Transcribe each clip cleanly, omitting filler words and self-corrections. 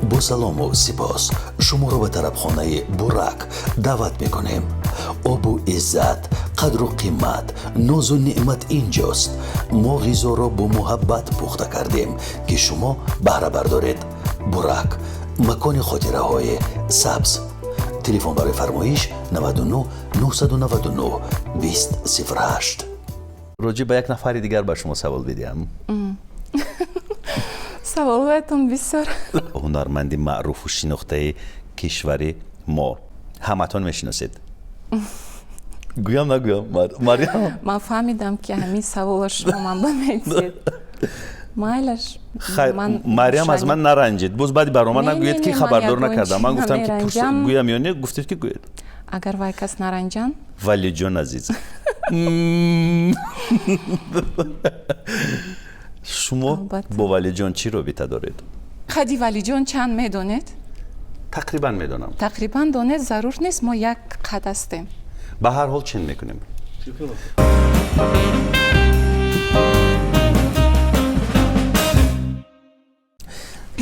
Бо салому сипос шуморо ба тарабхонаи Бурак даъват мекунем. Обу иззат, қадру қимат, нозу неъмат инҷост. Мо ғизоро бо муҳаббат пухта кардем, ки шумо баҳра бардоред. Бурак, макони хотираҳои сабз. Телефон барои фармоиш: 99 999 20 08. Роҷӣ ба як нафари дигар ба шумо савол бидиҳам. Саволҳоятон бисёр. Ҳунарманди маъруфу шинохтаи кишвари мо, ҳаматон мешиносед. Гӯям, нагӯям, Марьям? Ман фаҳмидам, ки ҳамин саволро шумо ман ба медиҳед. Майлаш. Хайр, Марьям, аз ман наранҷед. Боз баъди барнома нагӯед, ки хабардор накардам. Ман гуфтам, ки гӯям ё не, гуфтед, ки гӯед. Агар вай кас наранҷанд. Валиҷон азиз, шумо бо Валиҷон чӣ робита доред? Қади Валиҷон чанд, медонед? Тақрибан медонам. Тақрибан донед зарур нест, мо як қад ҳастем. Ба ҳар ҳол, чин мекунем.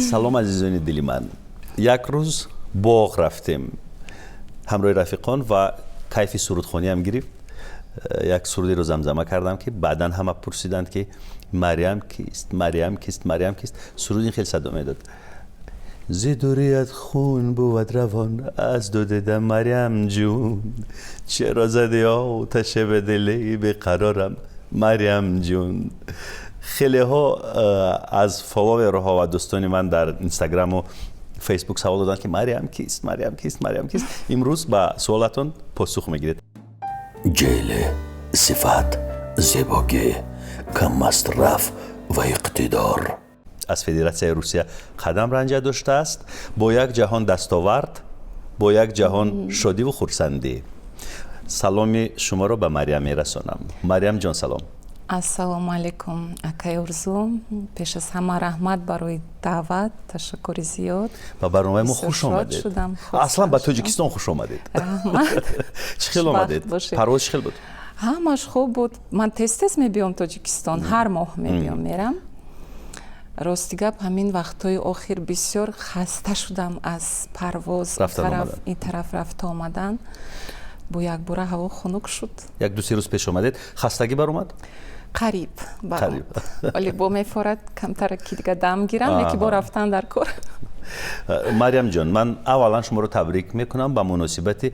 Салом, азизони дили ман. Як рӯз боғ рафтем ҳамроҳи рафиқон ва кайфи сурудхониам гирифт. Як сурудеро замзама кардам, ки баъдан ҳама пурсиданд, ки Марьям кист, Марьям кист, Марьям кист. Суруд ин хел садо медод: зи дурият хун бувад равон, аз ду дида, Марьям ҷун, чаро зади оташе ба дили беқарорам, Марьям ҷун. Хелеҳо аз фолловерҳо ва дӯстони ман дар Инстаграму Фейсбук савол доданд, ки Марьям кист, Марьям кист, Марьям кист. Имрӯз ба суолатон посух мегиред. Ҷеле, сифат, зебогӣ, каммасраф ва иқтидор. Аз Федератсияи Русия қадам ранҷа доштааст бо як ҷаҳон дастовард, бо як ҷаҳон шодиву хурсандӣ. Саломи шуморо ба Марьям мерасонам. Марьямҷон, салом. Ассалому алайкум, акай Орзу. Пеш аз ҳама раҳмат барои даъват, ташаккури зиёд. Ба барномаи мо хуш омадед. Аслан ба Тоҷикистон хуш омадед. Раҳмат. Чӣ хел омадед? Парвоз чӣ хел буд? Ҳамаш хуб буд. Ман тез тез мебиём Тоҷикистон, ҳар моҳ мебиём, мерам. Рости гап, ҳамин вақтҳои охир бисёр хаста шудам аз парвоз, ин тараф рафта омадан. Бо якбора ҳаво хунук шуд. Як ду се рӯз пеш омадед, хастагӣ баромад? Қариб баромад, вале бо мефорад камтара ки дига дам гирам, леки бо рафтан дар кор. Марьямҷон, ман аввалан шуморо табрик мекунам ба муносибати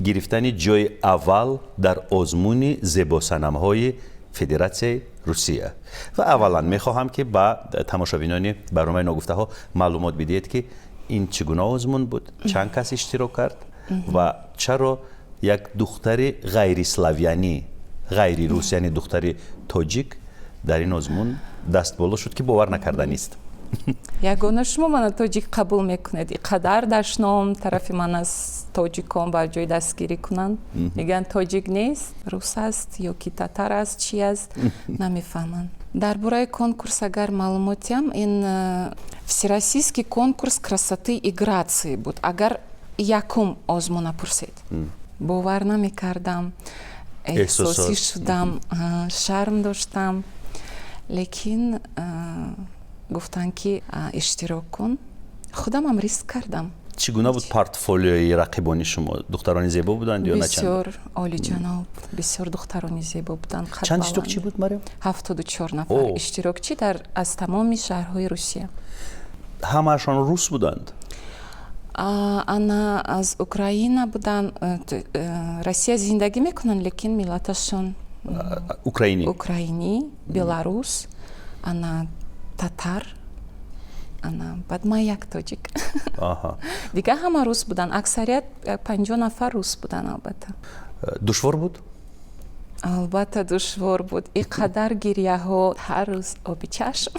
гирифтани ҷои аввал дар озмуни зебосанамҳои Федератсияи Русия. Ва аввалан мехоҳам, ки ба тамошобинони барномаи «Ногуфтаҳо» маълумот бидиҳед, ки ин чӣ гуна озмун буд, чанд кас иштирок кард ва чаро як духтари ғайриславянӣ, ғайрирус, яъне духтари тоҷик дар ин озмун дастболо шуд, ки бовар накарданист. Ягона шумо мана тоҷик қабул мекунед. И қадар дашном тарафи ман аз тоҷикон ба ҷои дастгирӣ кунанд, мегӯянд, тоҷик нест, рус аст ё ки татар аст, чи аст, намефаҳманд. Дар бораи конкурс агар маълумотиам, ин всероссийский конкурс красоты и грации буд. Агар якум озмуна пурсед, бовар намекардам, эҳсосӣ шудам, шарм доштам, лекин гуфтанд, ки иштирок кун. Худамам риск кардам. Чӣ гуна буд портфолиои рақибони шумо? Духтарони зебо буданд ё начанд? Бисёр олиҷаноб, бисёр духтарони зебо буданд. Чанд иштирокчӣ буд, Марям? 74 нафар иштирокчӣ дар аз тамоми шаҳрҳои Русия. Ҳамаашон рус буданд? Ана, аз Украина буданд, Россия зиндагӣ мекунанд, лекин миллаташон украинӣ. Украинӣ, беларус, ана, татар, ана, баъд ман як тоҷик. Дигар ҳама рус буданд, аксарият 50 нафар рус буданд, албатта. Душвор буд? Албатта, душвор буд. И қадар гирьяҳо, ҳар рӯз оби чашм.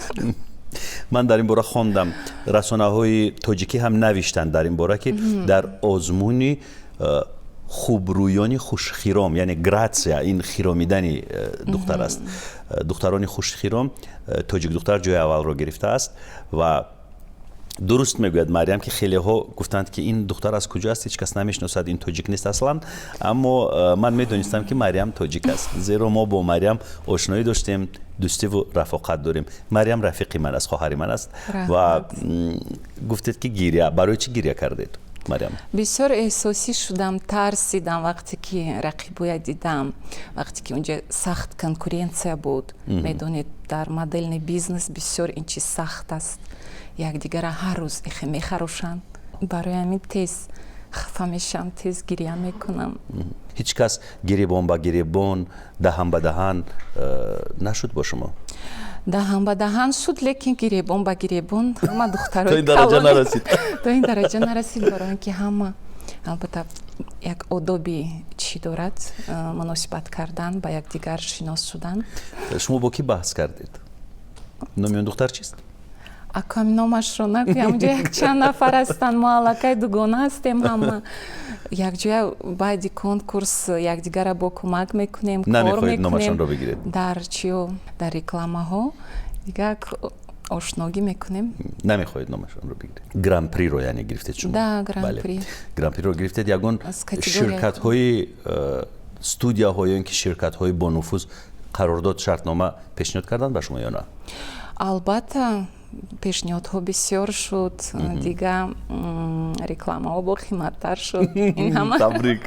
Ман дар ин бора хондам, расонаҳои тоҷикӣ ҳам навиштанд дар ин бора, ки дар озмуни хубрӯёни хушхиром, яъне гратсия ин хиромидани духтар аст, духтарони хушхиром, тоҷик духтар ҷои аввалро гирифтааст. Ва дуруст мегӯяд Марьям, ки хелеҳо гуфтанд, ки ин духтар аз куҷо аст, ҳеҷ кас намешиносад, ин тоҷик нест аслан. Аммо ман медонистам, ки Марьям тоҷик аст, зеро мо бо Марьям ошноӣ доштем, дӯстиву рафоқат дорем. Марьям рафиқи ман аст, хоҳари ман аст. Ва Гуфтед, ки гиря. Барои чӣ гиря кардед, Марьям? Бисёр эҳсосӣ шудам, тарсидам, вақте ки рақибоя дидам, вақте ки унҷа сахт конкуренция буд. Медонед, дар модельный бизнес бисёр ин чиз сахт аст, якдигара ҳар рӯз ихе мехарошанд. Барои ҳамин тез хафа мешавам, тез гиря мекунам. Ҳеҷ кас гиребон ба гиребон, даҳан ба даҳан нашуд бо шумо? Даҳан ба даҳан шуд, лекин гиребон ба гиребон ҳама духтарои То ин дараҷа нарасид. То ин дараҷа нарасид, барои он ки ҳама албатта як одоби чӣ дорад, муносибат кардан, ба якдигар шинос шудан. Шумо бо кӣ баҳс кардед? Номи он духтар чист? Акам номашро нагӯям, унҷо якчанд нафар ҳастанд, мо аллакай дугона ҳастем, ҳама якҷоя баъди конкурс якдигара бо кӯмак мекунем, кор Намехоҳед мекунем. номашонро бигиред? Дар чиё, дар рекламаҳо дигар ошногӣ мекунем. Намехоҳед номашонро бигиред. Гран-приро яъне гирифтед шумо? Да, гран-при. Гран-приро гирифтед. Ягон Аз категория ширкатҳои студияҳо ё ин ки ширкатҳои бонуфуз қарордод, шартнома пешниҳод карданд ба шумо ё на? Албатта, пешниҳодҳо бисёр шуд. Дига рекламаҳо бо қиматтар шуд, ин ҳама. Табрик!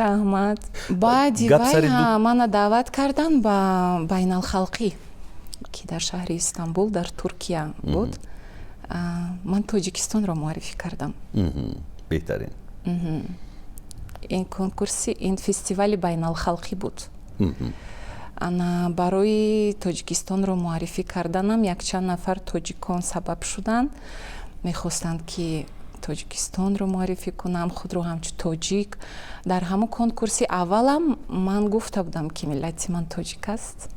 Раҳмат. Баъди Гап вай сари мана даъват карданд ба байналхалқӣ, ки дар шаҳри Истанбул, дар Туркия буд. Ман Тоҷикистонро муаррифӣ кардам. Беҳтарин. Ин конкурси, ин фестивали байналхалқӣ буд. Ана барои Тоҷикистонро муаррифӣ карданам якчанд нафар тоҷикон сабаб шуданд. Мехостанд, ки Тоҷикистонро муаррифӣ кунам, худро ҳамчун тоҷик. Дар ҳамон конкурси аввалам ман гуфта будам, ки миллати ман тоҷик аст.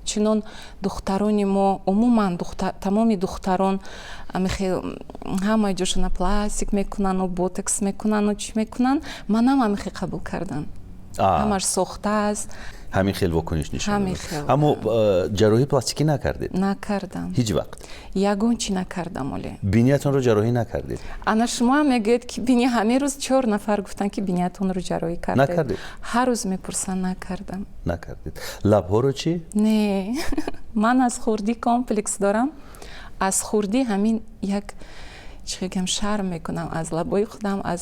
Чунон духтарони мо умуман, тамоми духтарон амихел ҳама ҷошона пластик мекунану ботокс мекунану чӣ мекунанд, манам амихел қабул кардам, ҳамаш сохта аст. Ҳамин хел вокуниш нишон Ҳамин дод. хел. Аммо ҷарроҳии пластикӣ накардед? Накардам. Ҳеҷ вақт? Ягон чӣ накардам оле. Биниятонро ҷарроҳӣ накардед? Ана шумоам мегӯед, ки бини, ҳамин рӯз чор нафар гуфтанд, ки биниятонро ҷарроҳӣ кардед. Накардед? Ҳар рӯз мепурсанд, накардам. Накардед. Лабҳоро чӣ? Не, ман аз хурдӣ комплекс дорам, аз хурдӣ ҳамин як чӣ гӯям, шарм мекунам аз лабои худам, аз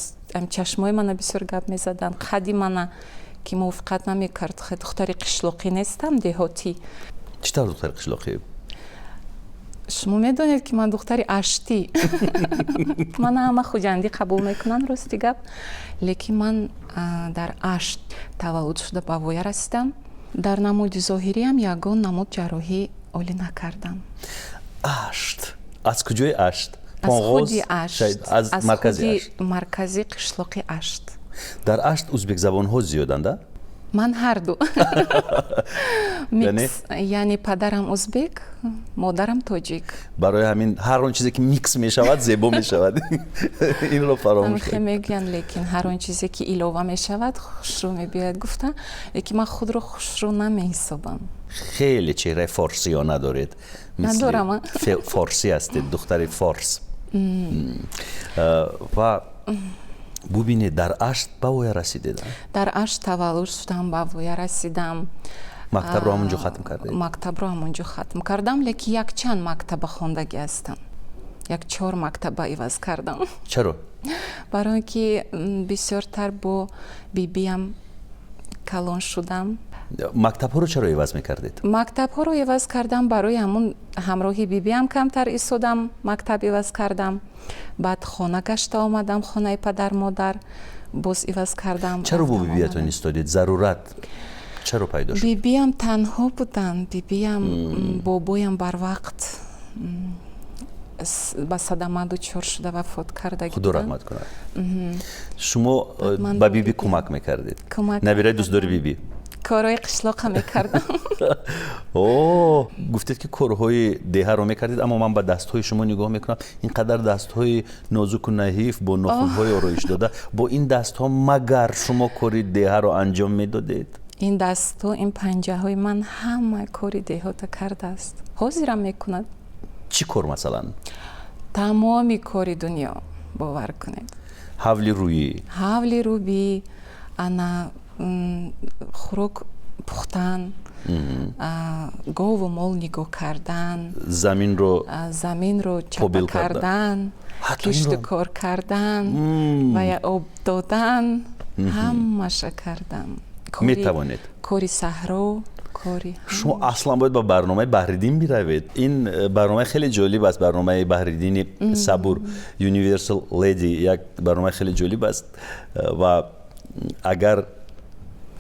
чашмои мана бисёр гап мезаданд, қадди мана ки мувофиқат намекард. Духтари қишлоқӣ нестам, деҳотӣ. Чӣ тавр духтари қишлоқӣ? Шумо медонед, ки ман духтари аштӣ. Мана ҳама хуҷандӣ қабул мекунанд, рости гап, лекин ман дар Ашт таваллуд шуда, ба воя расидам. Дар намуди зоҳириам ягон намуд ҷарроҳӣ олӣ накардам. Ашт, аз куҷои Ашт? Аз худи Ашт. Аз маркази худи Ашт? Маркази қишлоқи Ашт. Дар Ашт узбекзабонҳо зиёданда? Ман ҳарду, микс, яъне падарам узбек, модарам тоҷик. Барои ҳамин ҳар он чизе ки микс мешавад, зебо мешавад, инро фаромӯш Ҳамихе мегӯянд, лекин ҳар он чизе ки илова мешавад, хушрӯ мебиёяд гуфта, лекин ман худро хушрӯ намеҳисобам. Хеле чеҳраи форсиёна доред. Надорам. Форсӣ ҳастед, духтари форс. Ва бубинед, дар Ашт ба воя расидед? Дар Ашт таваллуд шудам, ба воя расидам. Мактабро ҳамон ҷо хатм кардед? Мактабро ҳамон ҷо хатм кардам, лекин якчанд мактаба хондагӣ ҳастам, як чор мактаба иваз кардам. Чаро? Барои он ки бисёртар бо бибиям калон шудам. Мактабҳоро чаро иваз мекардед? Мактабҳоро иваз кардам барои ҳамун ҳамроҳи бибиям камтар истодам, мактаб иваз кардам. Баъд хона гашта омадам, хонаи падар модар, боз иваз кардам. Чаро бо бибиятон истодед? Зарурат чаро пайдо шуд? Бибиям танҳо буданд. Бибиям, бобоям барвақт ба садама дучор шуда, вафот карда. Худо раҳмат кунад. Шумо ба биби кӯмак мекардед, набираи дӯстдори биби? Корҳои қишлоқа мекардам. О, гуфтед, ки корҳои деҳаро мекардед, аммо ман ба дастҳои шумо нигоҳ мекунам, ин қадар дастҳои нозуку наҳиф, бо нохунҳои ороиш дода, бо ин дастҳо магар шумо кори деҳаро анҷом медодед? Ин дастҳо, ин панҷаҳои ман ҳама кори деҳота кардааст, ҳозирам мекунад. Чӣ кор, масалан? Тамоми кори дунё, бовар кунед. Ҳавли рӯӣ? Ҳавли рӯбӣ, ана хӯрок пухтан. Гову мол нигоҳ кардан, заминро чапа кардан, кишту кор кардан ва я об додан, ҳамаша кардам. Метавонед. Кори саҳро, кори шумо аслан бояд ба барномаи Баҳриддин биравед. Ин барномаи хеле ҷолиб аст, барномаи Баҳриддини Сабур, Universal Lady, як барномаи хеле ҷолиб аст ва агар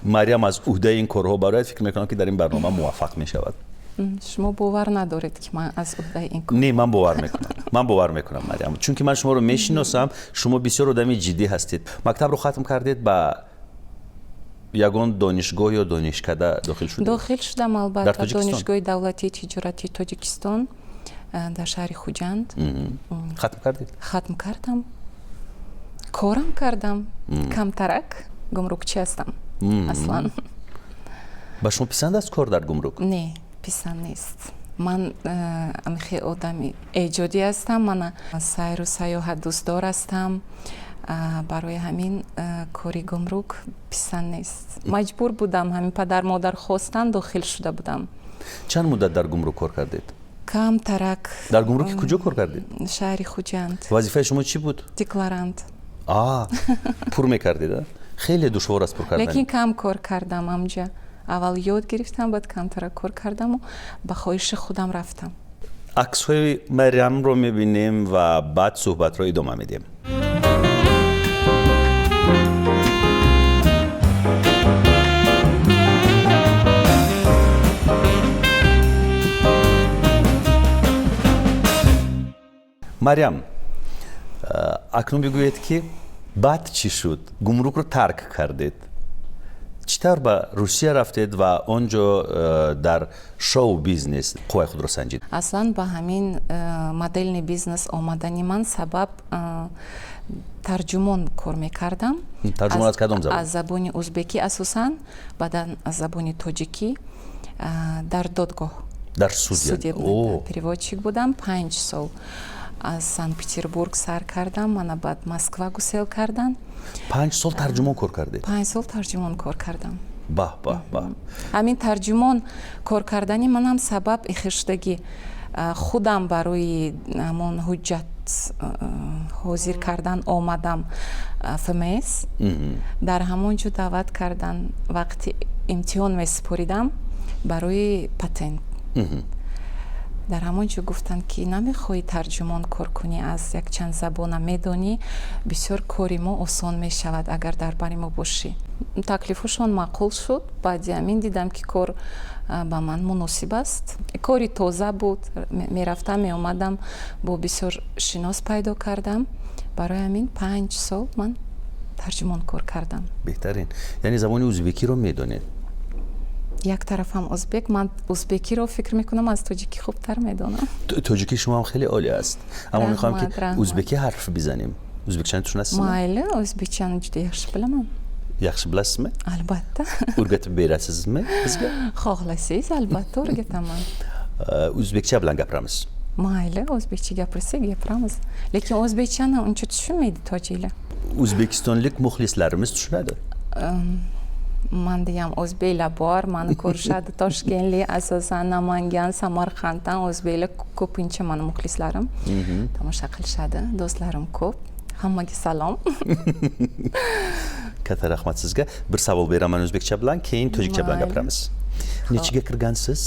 Марьям аз уҳдаи ин корҳо барояд, фикр мекунам, ки дар ин барнома муваффақ мешавад. Шумо бовар надоред, ки ман аз уҳдаи ин кор? Не, ман бовар мекунам, ман бовар мекунам, Марьям, чунки ман шуморо мешиносам, шумо бисёр одами ҷиддӣ ҳастед. Мактабро хатм кардед, ба ягон донишгоҳ ё донишкада дохил шудед? Дохил шудам, албатта, Донишгоҳи давлатии тиҷоратии Тоҷикистон дар шаҳри Хуҷанд. Хатм кардед? Хатм кардам, корам кардам камтарак, гумрукчӣ ҳастам аслан. Ба шумо писанд аст кор дар гумрук? Не, писанд нест. Ман амихе одами эҷодӣ ҳастам, ман сайру сайёҳат дӯстдор ҳастам. Барои ҳамин кори гумрук писанд нест. Маҷбур будам, ҳамин падар модар хостанд, дохил шуда будам. Чанд муддат дар гумрук кор кардед? Камтарак. Дар гумруки куҷо кор кардед? Шаҳри Хуҷанд. Вазифаи шумо чӣ буд? Декларант. Пур мекардед? Хеле душвор аст пур кардан. Лекин кам кор кардам амҷа. Аввал ёд гирифтам, баъд камтарак кор кардаму ба хоҳиши худам рафтам. Аксҳои Марьямро мебинем ва баъд суҳбатро идома медиҳем. Марьям, акнун бигӯед, ки баъд чӣ шуд? Гумрукро тарк кардед, чӣ тавр ба Русия рафтед ва он ҷо дар шоу бизнес қувваи худро санҷид? Аслан ба ҳамин модельный бизнес омадани ман сабаб тарҷумон кор мекардам. Тарҷумон аз кадом забон? Аз забони узбекӣ асосан, баъдан аз забони тоҷикӣ, дар додгоҳ. Дар суд? Переводчик будам 5 сол. Аз Санкт-Петербург сар кардам, мана баъд Москва гусел кардан. 5 сол тарҷумон кор кардед? 5 сол тарҷумон кор кардам. Баҳ, баҳ, баҳ. Ҳамин тарҷумон кор кардани манам сабаб ихиштагӣ худам барои ҳамон ҳуҷҷат ҳозир кардан омадам ФМС. Дар ҳамон ҷо даъват кардан, вақти имтиҳон месупоридам барои патент. Дар ҳамон ҷо гуфтанд, ки намехоҳӣ тарҷумон кор кунӣ, аз якчанд забона медонӣ, бисёр кори мо осон мешавад, агар дар бари мо бошӣ. Таклифушон маъқул шуд. Баъди ҳамин дидам, ки кор ба ман муносиб аст. Кори тоза буд, мерафтам, меомадам, бо бисёр шинос пайдо кардам. Барои ҳамин 5 сол ман тарҷумон кор кардам. Беҳтарин. Яъне забони узбекиро медонед? Як тарафам узбек, ман узбекиро фикр мекунам аз тоҷикӣ хубтар медонам. Тоҷикии шумо ҳам хеле олӣ аст, аммо мехоҳам, ки узбекӣ ҳарф бизанем. Узбекчани tushunasizmi? Mayli, o'zbekchani juda yaxshi bilaman. Yaxshi bilasizmi? Albatta. O'rgatib berasizmi bizga? Xohlasangiz, albatta o'rgataman. O'zbekcha bilan gapiramiz. Mayli, o'zbekcha gapirsak gapiramiz, lekin o'zbekchani uncha tushunmaydi tojiklar. O'zbekistonlik muxlislarimiz tushunadi. Manda ham o'zbeklar bor, mani ko'rishadi, toshkentlik, asosan Namangan, Samarqanddan o'zbeklar ko'pincha mani muxlislarim, tomosha qilishadi, do'stlarim ko'p, hammaga salom. Katta rahmat sizga. Bir savol beraman o'zbekcha bilan, keyin tojikcha bilan gapiramiz. Nechiga kirgansiz?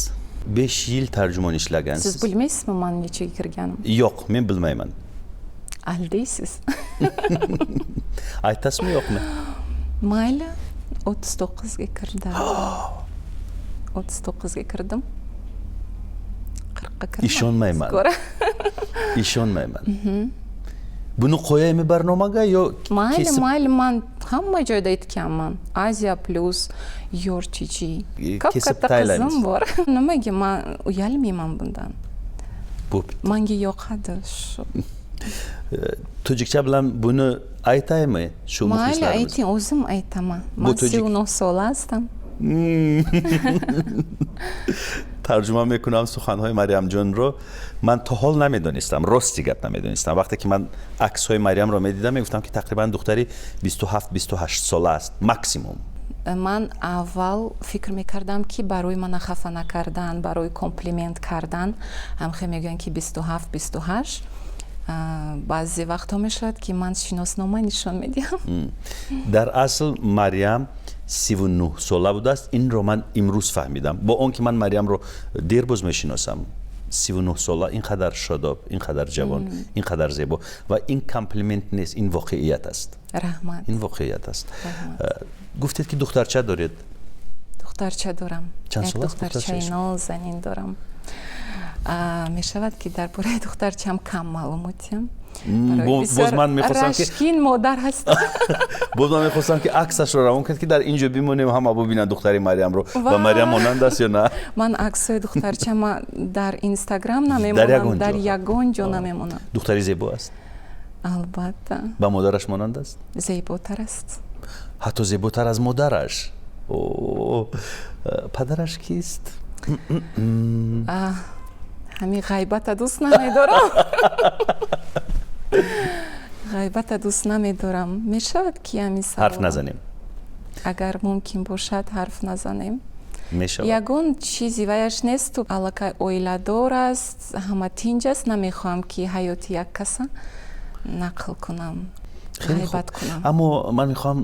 5 yil tarjimon ishlagansiz. Siz bilmaysizmi man nechiga kirganim? Yo'q, men bilmayman. Aldaysiz. Aytasizmi, yo'qmi? Mayli, 39ga kirdim. 39ga kirdim. 40ga kirdim. Ishonmayman. Ishonmayman. Buni qo'yaymi barnomaga yo Mayli, mayli, man hamma joyda aytganman. Aziya Plus, Your TG. Kesib Katta qizim bor. Nimaga man uyalmayman bundan? Bo'pti. Menga yoqadi shu. Tojikcha bilan buni aytaymi shu muxlislarimiz? Mayli, ayting, o'zim aytaman. Man 39 sola ҳастам. Тарҷума мекунам суханҳои Марьямҷонро. Ман то ҳол намедонистам, рости гап намедонистам. Вақте ки ман аксҳои Марьямро медидам, мегуфтам, ки тақрибан духтари 27-28 сола аст максимум. Ман аввал фикр мекардам, ки барои мана хафа накардан, барои комплимент кардан ҳамхе мегӯянд, ки 27, 28. Баъзе вақтҳо мешавад, ки ман шиноснома нишон медиҳам. Дар асл Марьям 39 сола будааст. Инро ман имрӯз фаҳмидам, бо он ки ман Марьямро дербоз мешиносам. 39 сола, ин қадар шодоб, ин қадар ҷавон, ин қадар зебо. Ва ин комплимент нест, ин воқеият аст. Раҳмат. Ин воқеият аст. Гуфтед, ки духтарча доред. Духтарча дорам. Чанд Як сола аст духтарчаи духтарчаи? нозанин дорам. Мешавад, ки дар бораи духтарчаам кам маълумот диҳам? Боз ман мехостам, ки Рашкин модар ҳастам. Боз ман мехостам, ки аксашро равон кард, ки дар ин ҷо бимонем, ҳама бубинанд духтари Марьямро, ба Марьям монанд аст ё на. Ман аксҳои духтарчама дар Инстаграм намемонам, дар ягон ҷо намемонам. Духтари зебо аст? Албатта. Ба модараш монанд аст? Зеботар аст. Ҳатто зеботар аз модараш. Падараш кист? Ҳамин ғайбата дӯст намедорам, ғайбата дӯст намедорам. Мешавад, ки ҳамин ҳарф назанем? Агар мумкин бошад, ҳарф назанем. Мешавад. Ягон чизи ваяш несту, аллакай оиладор аст, ҳама тинҷ аст. Намехоҳам, ки ҳаёти як каса нақл кунам, ғайбат кунам. Аммо ман мехоҳам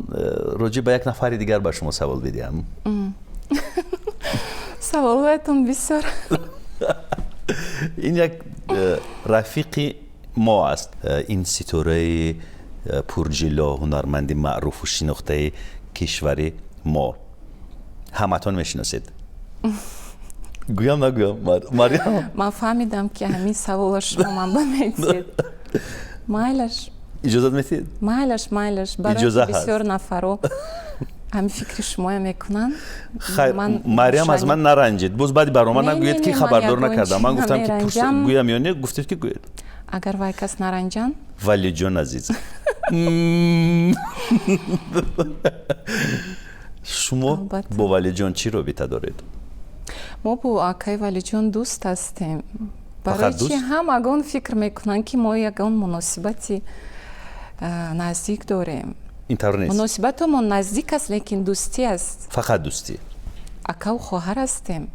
роҷеъ ба як нафари дигар ба шумо савол бидиҳам. Саволҳоятон бисёр. Ин як рафиқи мо аст, ин ситораи пурҷило, ҳунарманди маъруфу шинохтаи кишвари мо, ҳаматон мешиносед. Гӯям, нагӯям, Марьям? Ман фаҳмидам, ки ҳамин саволро шумо ман ба медиҳед. Майлаш. Иҷозат медиҳед? Майлаш, майлаш. Барои бисёр нафаро ҳамин фикри шумоя мекунанд. Хайр, Марьям, аз ман наранҷед, боз баъди барнома нагӯед, ки хабардор накардам. Ман гуфтам, ки гӯям ё не, гуфтед, ки гӯед. Агар вай кас наранҷанд. Валиҷон азиз, шумо бо Валиҷон чӣ робита доред? Мо бо акаи Валиҷон дӯст ҳастем. Барои чӣ ҳамагон фикр мекунанд, ки мо ягон муносибати наздик дорем? Ин тавр нест. Муносибатамон наздик аст, лекин дӯстӣ аст. Фақат дӯстӣ? Акаву хоҳар ҳастем.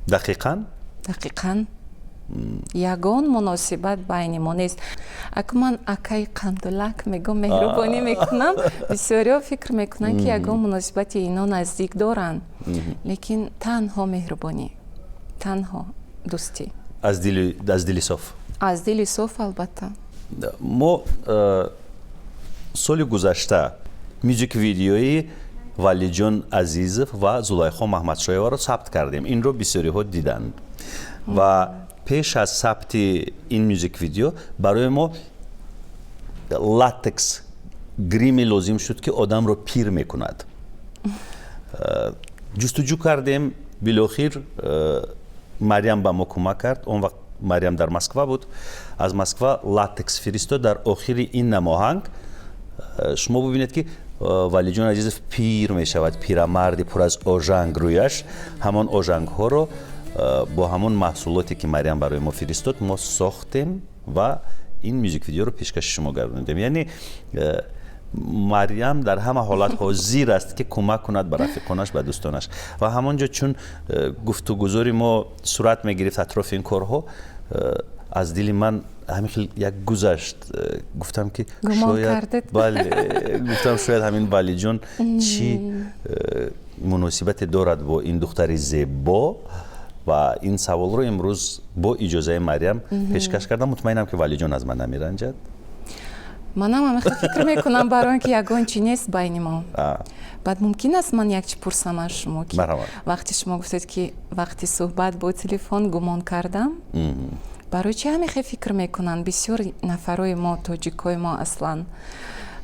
Дақиқан? Дақиқан, ягон муносибат байни мо нест. Аку ман акаи қандулак мегӯм, меҳрубонӣ мекунам. Бисёриҳо фикр мекунанд, ки ягон муносибати ино наздик доранд, лекин танҳо меҳрубонӣ, танҳо дӯстӣ. Аз дили соф. Аз дили соф, албатта. Мо соли гузашта мюзик видеои Валиҷон Азизов ва Зулайхо Маҳмадшоеваро сабт кардем. Инро бисёриҳо диданд. Ва пеш аз сабти ин мюзик видео барои мо латекс гриме лозим шуд, ки одамро пир мекунад. Ҷустуҷӯ кардем, билохир Марьям ба мо кӯмак кард. Он вақт Марьям дар Москва буд, аз Москва латекс фиристод. Дар охири ин намоҳанг шумо бубинед, ки Валиҷон Азизов пир мешавад, пирамарди пур аз ожанг рӯяш. Ҳамон ожангҳоро бо ҳамон маҳсулоте, ки Марьям барои мо фиристод, мо сохтем ва ин мюзик видеоро пешкаши шумо гардонидем. Яъне Марьям дар ҳама ҳолат ҳозир аст, ки кӯмак кунад ба рафиқонаш, ба дӯстонаш. Ва ҳамон ҷо, чун гуфтугузори мо сурат мегирифт атрофи ин корҳо, аз дили ман ҳамин хел як гузашт. Гуфтам, ки шояд, бале, гуфтам, шояд ҳамин Валиҷон чӣ муносибате дорад бо ин духтари зебо. Ва ин саволро имрӯз бо иҷозаи Марьям пешкаш кардам. Мутмаинам, ки Валиҷон аз ман намеранҷад. Манам ҳамин фикр мекунам, барои он ки ягон чи нест байни мо. Баъд мумкин аст ман як чи пурсам аз шумо, ки вақте шумо гуфтед, ки вақти суҳбат бо телефон гумон кардам, барои чи ҳамин хел фикр мекунанд бисёр нафарои мо, тоҷикои мо? Аслан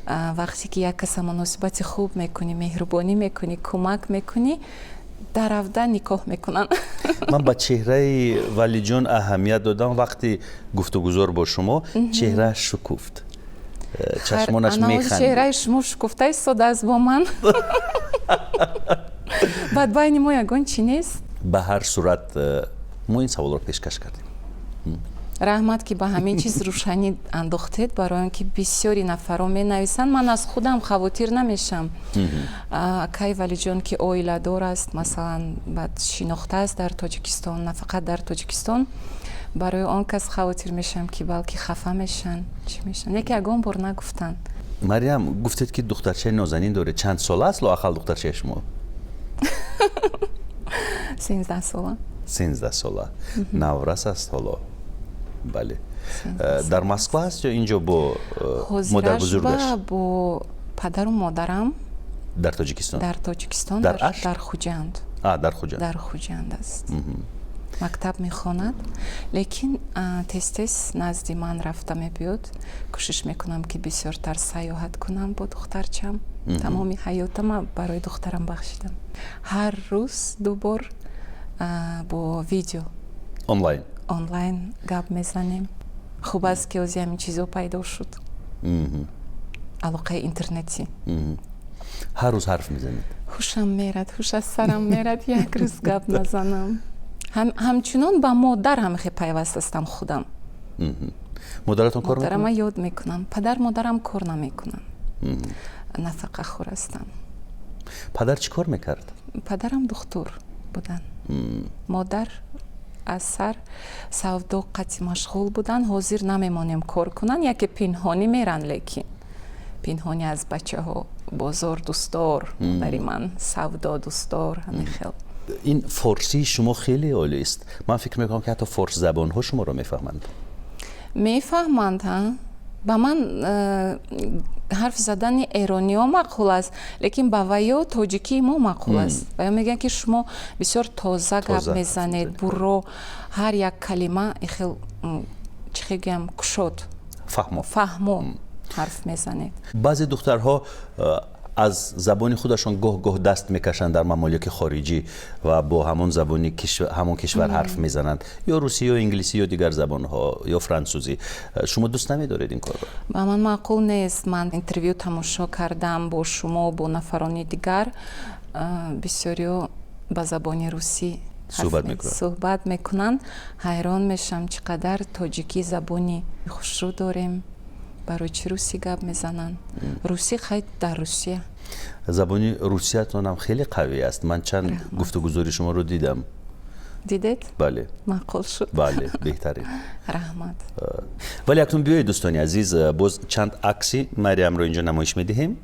вақте ки як каса муносибати хуб мекунӣ, меҳрубонӣ мекунӣ, кӯмак мекунӣ, даравда никоҳ мекунанд. Ман ба чеҳраи Валиҷон аҳамият додам. Вақти гуфтугузор бо шумо чеҳрааш шукуфт, чашмонаш механдид. Чеҳраи шумо шукуфта истодааст бо ман. Баъд байни мо ягон чи нест. Ба ҳар сурат, мо ин саволро пешкаш кардем. Раҳмат, ки ба ҳамин чиз рӯшанӣ андохтед, барои он ки бисёри нафарро менависанд. Ман аз худам хавотир намешам. Акай Валиҷон, ки оиладор аст, масалан, баъд шинохтааст дар Тоҷикистон, на фақат дар Тоҷикистон, барои он кас хавотир мешавам, ки балки хафа мешаванд, чӣ мешаванд, яке ягон бор нагуфтанд. Марьям, гуфтед, ки духтарчаи нозанин доред. Чанд сола аст лоақал духтарчаи шумо? 13 сола. 13 сола, наврас аст ҳоло. Бале, дар Москва аст ё инҷо бо модарбузургаш? Бо падару модарам. Дар Тоҷикистон? Дар Тоҷикистон. Дар Ашт? Дар Хуҷанд. Дар Хуҷанд. Дар Хуҷанд аст, мактаб мехонад, лекин тез тез назди ман рафта мебиёд. Кӯшиш мекунам, ки бисёртар сайёҳат кунам бо духтарчам. Тамоми ҳаётама барои духтарам бахшидам. Ҳар рӯз ду бор бо видео онлайн. Онлайн гап мезанем. Хуб аст, ки ози ҳамин чизо пайдо шуд, алоқаи интернетӣ. Ҳар рӯз ҳарф мезанед? Ҳушам мерад, ҳуш аз сарам мерад, як рӯз гап назанам. Ҳамчунон ба модар ҳам хе пайваст ҳастам худам. Модаратон кор? Модарама ёд мекунам. Падар модарам кор намекунанд, нафақахӯр ҳастанд. Падар чӣ кор мекард? Падарам духтур буданд. Модар аз сар савдо қатъи машғул буданд. Ҳозир намемонем кор кунанд, яке пинҳонӣ меранд, лекин пинҳонӣ аз бачаҳо. Бозор дӯстдор модари ман, савдо дӯстдор, ҳамин хел. Ин форсии шумо хеле олист. Ман фикр мекунам, ки ҳатто форсзабонҳо шуморо мефаҳманд. Мефаҳманд, ҳа. Ба ман ҳарф задани эрониҳо маъқул аст, лекин ба ваё тоҷикии мо маъқул аст. Ваё мегӯянд, ки шумо бисёр тоза гап мезанед, бурро, ҳар як калима хел, чӣ хел гӯям, кушод, фаҳмо. Фаҳмо ҳарф мезанед. Баъзе духтарҳо аз забони худашон гоҳ гоҳ даст мекашанд дар мамолики хориҷӣ ва бо ҳамон забони ҳамон кишвар ҳарф мезананд, ё русӣ, ё инглисӣ, ё дигар забонҳо, ё франсузӣ. Шумо дӯст намедоред ин корро? Ба ман маъқул нест. Ман интервю тамошо кардам бо шумо, бо нафарони дигар. Бисёриҳо ба забони русӣ суҳбат мекунанд. Ҳайрон мешавам, чӣ қадар тоҷикӣ забони хушрӯ дорем, барои чӣ русӣ гап мезананд? Русӣ хай дар Русия. Забони русиятонам хеле қавӣ аст. Ман чанд гуфтугузори шуморо дидам. Дидед? Бале. Маъқул шуд? Бале, беҳтарин. Раҳмат. Вале акнун биёед, дӯстони азиз, боз чанд акси Мариамро инҷо намоиш медиҳем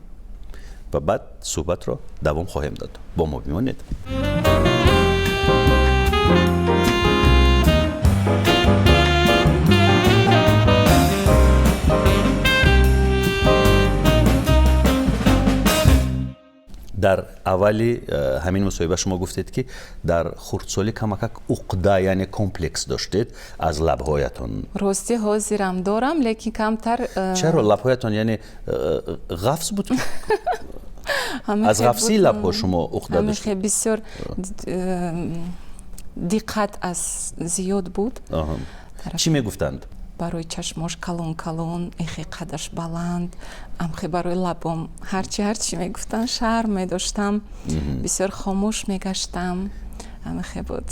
ва баъд суҳбатро давом хоҳем дод. Бо мо бимонед. Дар аввали ҳамин мусоҳиба шумо гуфтед, ки дар хурдсолӣ камакак уқда, яъне комплекс доштед аз лабҳоятон. Ростӣ, ҳозирам дорам, лекин камтар. Чаро лабҳоятон, яъне ғафз буд? Аз ғафсии лабҳо шумо уқда доштед? Бисёр диққат аз зиёд буд. Чӣ мегуфтанд? Барои чашмош калон калон, эхе қадаш баланд, амхе барои лабом, ҳарчи ҳарчи мегуфтанд. Шарм медоштам, бисёр хомӯш мегаштам, амхе буд.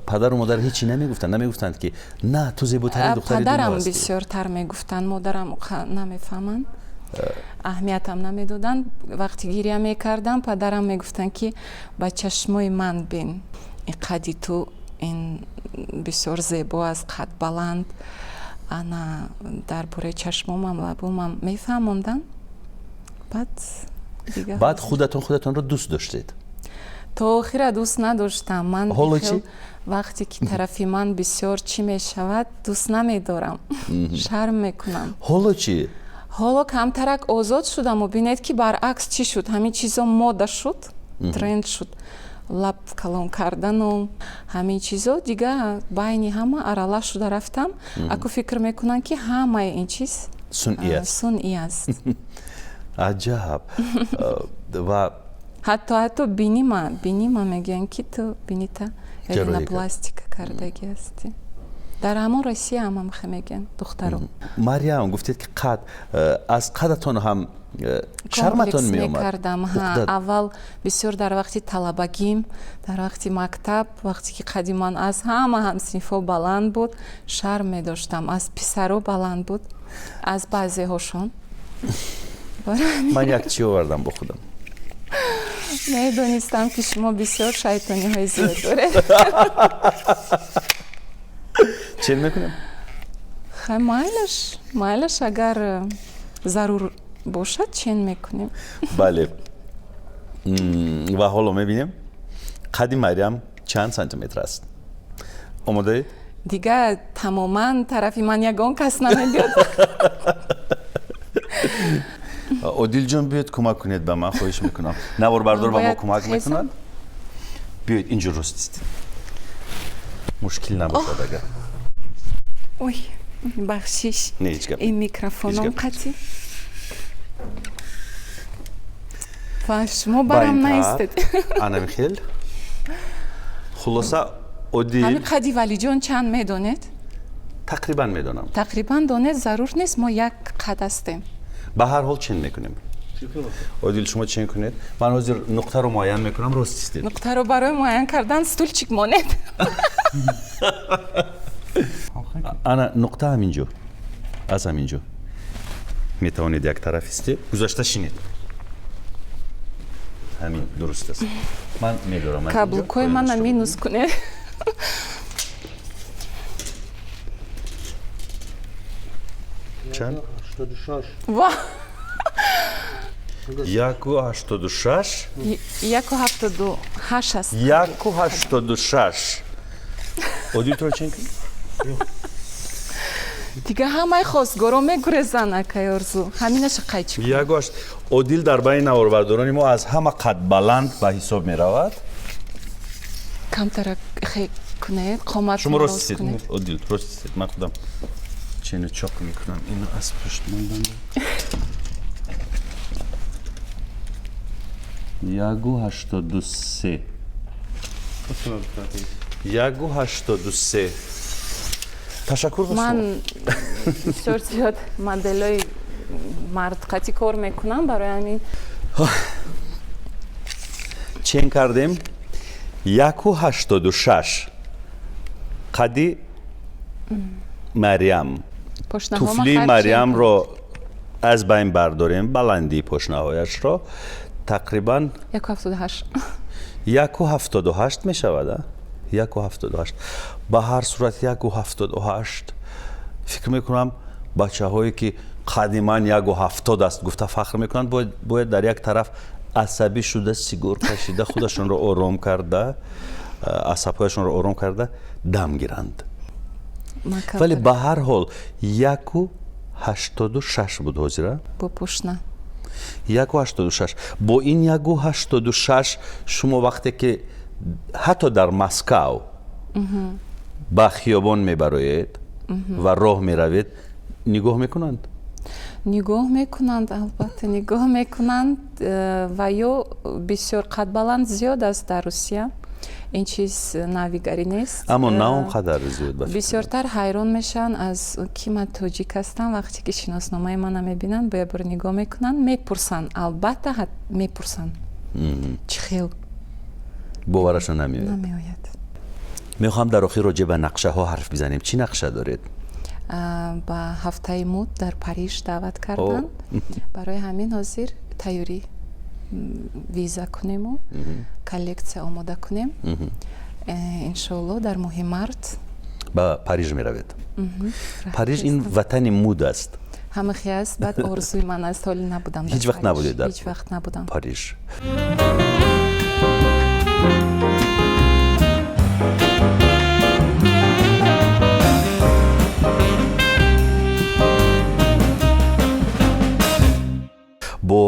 Падару модар ҳечи намегуфтанд? Намегуфтанд, ки на, ту зеботарин духтари Падарам бисёртар мегуфтанд, модарам намефаҳманд, аҳамиятам намедоданд. Вақти гиря мекардам, падарам мегуфтанд, ки ба чашмои ман бин, ин қади ту ин бисёр зебо аст, қад баланд. Ана дар бораи чашмомам, лабомам мефаҳмонданд. Баъд Баъд худатон худатонро дӯст доштед? То охира дӯст надоштам ман. Ҳоло чӣ? Вақте ки тарафи ман бисёр чӣ мешавад, дӯст намедорам, шарм мекунам. Ҳоло чӣ? Ҳоло камтарак озод шудаму бинед, ки баръакс чӣ шуд. Ҳамин чизо мода шуд, тренд шуд, лаб калон кардану ҳамин чизо. Дига байни ҳама аралаш шуда рафтам. Аку фикр мекунанд, ки ҳамаи ин чиз сунъӣ аст. Сунъӣ аст. Аҷаб! Ва Ҳатто бинима мегӯянд, ки ту бинита ринопластика кардагӣ ҳастӣ. Дар ҳамон Россия ҳам ҳамхе мегӯянд духтаро. Марьям, гуфтед ки қад, аз қадатон ҳам шарматон меомад. Мекардам. Аввал бисёр дар вақти талабагим, дар вақти мактаб, вақте ки қади ман аз ҳама ҳамсинфҳо баланд буд, шарм медоштам. Аз писаро баланд буд, аз баъзеҳошон. Ман як чӣ овардам бо худам. Медонистам, ки шумо бисёр шайтониҳои зиёд доред. Чен мекунем? Хай, майлаш, майлаш, агар зарур бошад, чен мекунем. Бале. Ва ҳоло мебинем, қади Марьям чанд сантиметр аст. Омодаед? Дигар тамоман тарафи ман ягон кас намебиёд. Одилҷон, биёед, кӯмак кунед ба ман, хоҳиш мекунам. Наворбардор ба мо кӯмак мекунад. Биёед, инҷо рост истед. Мушкил набошад агар. Ой, бахшиш. Не, ҳеҷ гап. Ин микрофоном қатӣ. Ва шумо барам наистед. Ана михел. Хулоса, Одил. Ҳамин қади Валиҷон чанд медонед? Тақрибан медонам. Тақрибан донед, зарур нест, мо як қад ҳастем. Ба ҳар ҳол чен мекунем. Одил, шумо чен кунед. Ман ҳозир нуқтаро муайян мекунам, рост истед. Нуқтаро барои муайян кардан стульчик монед. Ана нуқта ҳаминҷо. Аз ҳаминҷо. Метавонед як тараф истед, гузашта шинед. Ҳамин дуруст аст. Ман медорам. Каблукҳои мана минус кунед. Чанд? 86. Ва! 1,86? 1,78 аст. 1,86. Одил, туро чен кунед? Дигар ҳамаи хостгоро мегурезанд, акай Орзу. Ҳаминаша қайчи кунед. Яку ҳашт. Одил дар байни наворбардорони мо аз ҳама қадбаланд ба ҳисоб меравад. Камтара хе кунед, қоматро шумо рост рост истед. кунед. Одил, рост истед. Ман худам чену чоқ мекунам. Ино аз пушт мондам. 1,83. 1,83. Ташаккур ба шумо. Ман бисёр зиёд моделҳои мардқатӣ кор мекунам, барои ҳамин. Чен кардем, 1,86 қади Марьям. Пошнаҳома туфлии харчен. Марьямро аз байн бардорем, баландии пошнаҳояшро тақрибан 1,78. 1,78 мешавад, а? 1,78. Ба ҳар сурат 1,78. Фикр мекунам, бачаҳое ки қади ман 1,70 аст гуфта фахр мекунанд, бояд дар як тараф асабӣ шуда, сигор кашида, худашонро ором карда, асабҳояшонро ором карда дам гиранд. Вале ба ҳар ҳол 1,86 буд ҳозира. Бо пошна. 1,86. Бо ин 1,86 шумо вақте ки ҳатто дар Москав ба хиёбон мебароед ва роҳ меравед, нигоҳ мекунанд? Нигоҳ мекунанд, албатта, нигоҳ мекунанд. Ва ё бисёр қадбаланд зиёд аст дар Русия. Ин чиз навигарӣ нест. Аммо на он қадар зиёд, ба фикр. Бисёртар ҳайрон мешаванд аз ки ман тоҷик ҳастам. Вақте ки шиносномаи мана мебинанд, бо як бор нигоҳ мекунанд, мепурсанд, албатта, мепурсанд, чӣ хел. Боварашон намеояд. Намеояд. Мехоҳам дар охир роҷеъ ба нақшаҳо ҳарф бизанем. Чӣ нақша доред? Ба ҳафтаи муд дар Париж даъват карданд. Барои ҳамин ҳозир тайёрӣ, виза кунему коллексия омода кунем. Иншоалло, дар моҳи март. Ба Париж меравед? Париж ин ватани муд аст. Ҳамахи аст. Баъд орзуи ман аст, ҳоле набудам дар Ҳеҷ вақт Париж. Набудед дар Ҳеҷ вақт набудам. Париж? Бо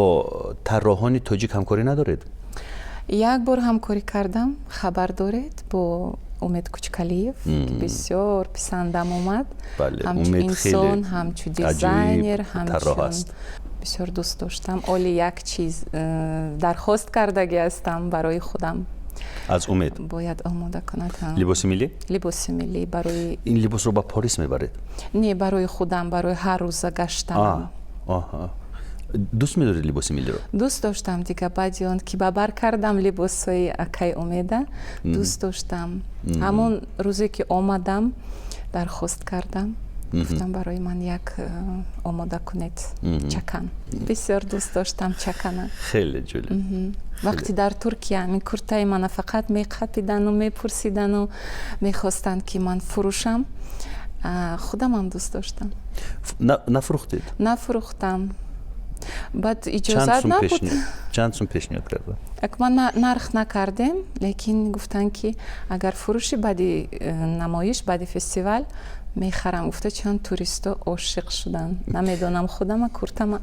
тарроҳони тоҷик ҳамкорӣ надоред? Як бор ҳамкорӣ кардам, хабар доред, бо Умед Кучкалиев, ки бисёр писандам омад. Бале, ҳамчун Умед инсон, хеле ҳамчун аҷоиб дизайнер, тарроҳ ҳамчун аст. Бисёр дӯст доштам. Оли як чиз дархост кардагӣ ҳастам барои худам. Аз Умед. Бояд омода кунад. Либоси миллӣ? Либоси миллӣ барои Ин либосро ба Порис мебаред? Не, барои худам, барои ҳар рӯза гаштанам. Дӯст медоред либоси миллиро? Дӯст доштам дига, баъди он ки ба бар кардам либосҳои акаи Умеда, дӯст доштам. Ҳамон рӯзе ки омадам, дархост кардам, гуфтам, барои ман як омода кунед чакан. Бисёр дӯст доштам чакана. Хеле ҷолиб. Вақте дар Туркия ҳамин куртаи мана фақат меқапидану мепурсидану мехостанд, ки ман фурӯшам, худамам дӯст доштам. Нафурӯхтед? Нафурӯхтам, баъд иҷозат набуд. Чанд сум пешниҳод карда? Ак ма нарх накардем, лекин гуфтанд, ки агар фурӯши, баъди намоиш, баъди фестивал мехарам гуфта. Чанд туристо ошиқ шуданд, намедонам, худама, куртама.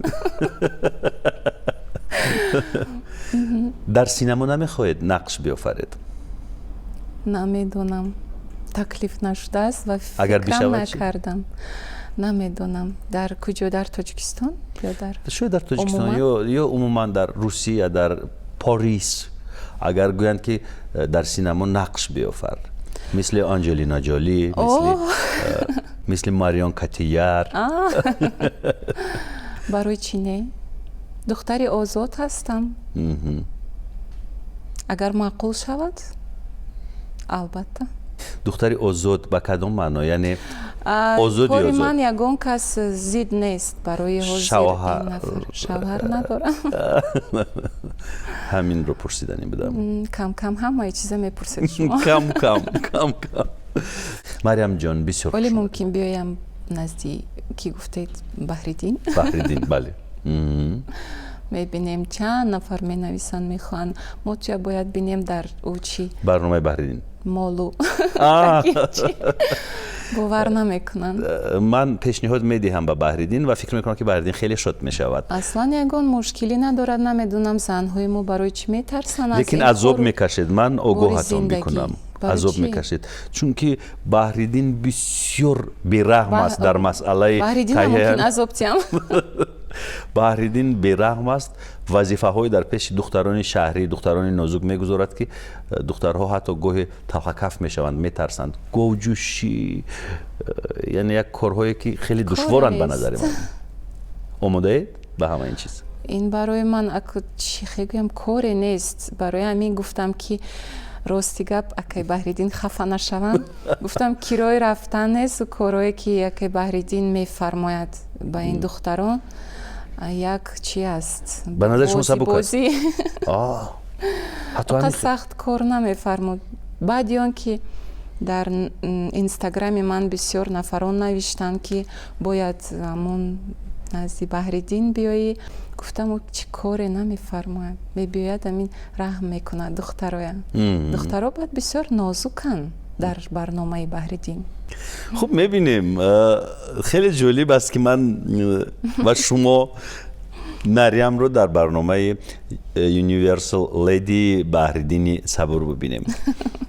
Дар синамо намехоҳед нақш биёфаред? Намедонам, таклиф нашудааст ва фикрам накардам. Намедонам, дар куҷо, дар Тоҷикистон ё дар Шояд дар Тоҷикистон ё умуман дар Русия, дар Порис, агар гӯянд, ки дар синамо нақш биёфар, мисли Анҷелина Ҷоли, мисли Марион Котияр. Барои чӣ не? Духтари озод ҳастам. Агар маъқул шавад, албатта. Духтари озод ба кадом маъно, яъне озоди? Кори ман ягон кас зид нест барои ҳозир. Шавҳар надорам. Ҳаминро пурсиданӣ будам. Кам кам ҳамаи чиза мепурсед шумо. Кам кам, кам кам. Марьямҷон, бисёр Вале мумкин биёям назди, ки гуфтед, Баҳриддин. Баҳриддин, бале. Мебинем, чанд нафар менависанд, мехоҳанд. Мо чия бояд бинем дар ӯ чӣ. Барномаи Баҳриддин. Молу бовар намекунанд. Ман пешниҳод медиҳам ба Баҳриддин ва фикр мекунам, ки Баҳриддин хеле шод мешавад. Аслан ягон мушкилӣ надорад. Намедонам, занҳои мо барои чӣ метарсанд. Лекин азоб мекашед, ман огоҳатон мекунам, азоб мекашед, чунки Баҳриддин бисёр бераҳм аст дар масъалаи Баҳриддин азоб тиям. Баҳриддин бераҳм аст, вазифаҳои дар пеши духтарони шаҳрӣ, духтарони нозук мегузорад, ки духтарҳо ҳатто гоҳе талхакаф мешаванд, метарсанд. Говҷӯшӣ, яъне як корҳое, ки хеле душворанд ба назари ман. Омодаед ба ҳама ин чиз? Ин барои ман, чӣ гӯям, коре нест. Барои ҳамин гуфтам, ки рости гап, акай Баҳриддин хафа нашаванд, гуфтам, кирои рафтан несту корҳое, ки акай Баҳриддин мефармояд ба ин духтарон, як чи аст. Ба назари шумо сабук аст? Ҳатто сахт кор намефармуд. Баъди он ки дар Инстаграми ман бисёр нафарон навиштанд, ки бояд ҳамон назди Баҳриддин биёӣ, гуфтам, ӯ чӣ коре намефармояд, мебиёяд, ҳамин раҳм мекунад духтароя. Духтаро бояд бисёр нозуканд дар барномаи Баҳриддин. Хуб, мебинем. Хеле ҷолиб аст, ки ман ва шумо Марьямро дар барномаи Universal Lady Баҳриддини Сабур бибинем.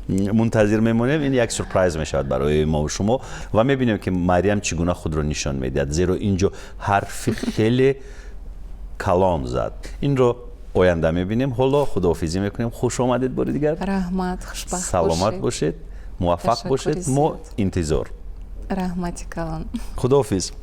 Мунтазир мемонем, ин як сюрприз мешавад барои мо шумо ва мебинем, ки Марьям чӣ гуна худро нишон медиҳад, зеро инҷо ҳарфи хеле калон зад. Инро оянда мебинем. Ҳоло худоҳофизӣ мекунем. Хуш омадед бори дигар. Раҳмат, хушбахт. Саломат бошед, муваффақ бошед, мо интизор. Раҳмати калон. Худоҳофиз.